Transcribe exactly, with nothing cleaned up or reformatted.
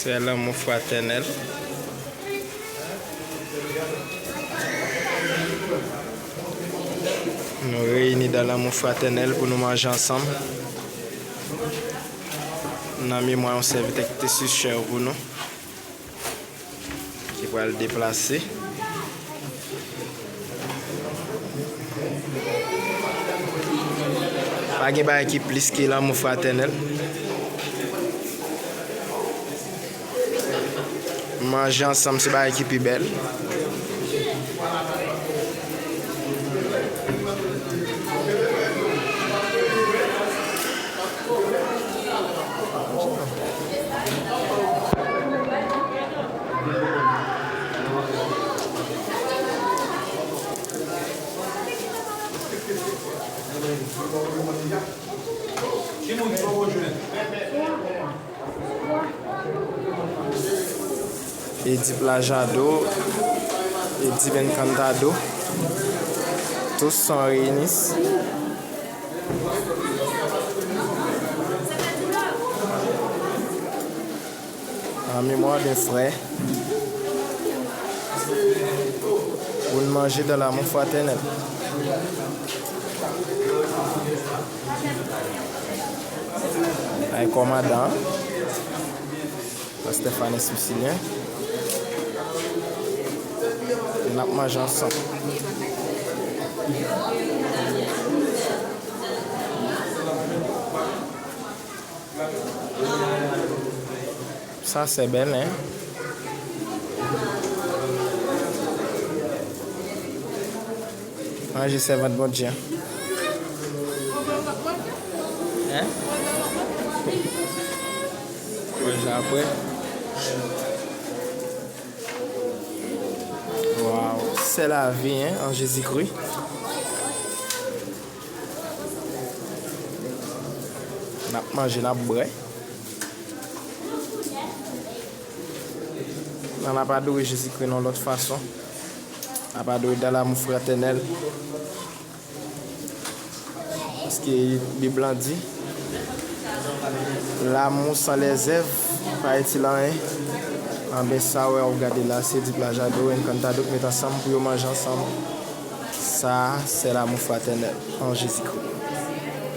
Se lanmou fratènèl. Nou reyini dan lanmou fratènèl pou nou manje ansanm. Nan memwa yon sèvitè ki te sou chè pou nou, ki pral deplase. Pa gen bagay ki plis ke lanmou fratènèl. Manje ansanm se bagay ki pi bèl. Edip Lajado, Edip Encantado, tous sont réunis. En mémoire d'un frère, pou n manje dans l'amour fraternel. Ay kòmandan, Pastè Fanes Lucilien. N ap manje ansanm. Sa se bèl, hein? Manje sèvant Bondye. Hein? Manje apre. Waw, c'est la vie, hein, en Jésus-Christ. N ap manje, n ap bwè. Nan n ap adore Jezikri nan lòt fason. N ap adore dans l'amour fraternel. Paske Bib lan di, l'amour sans les œuvres pas utile à rien. Anben sa w ap gade la, se Edip Lajado, Encantado k met ansanm pou yo manje ansanm. Sa, c'est l'amour fraternel en Jésus-Christ.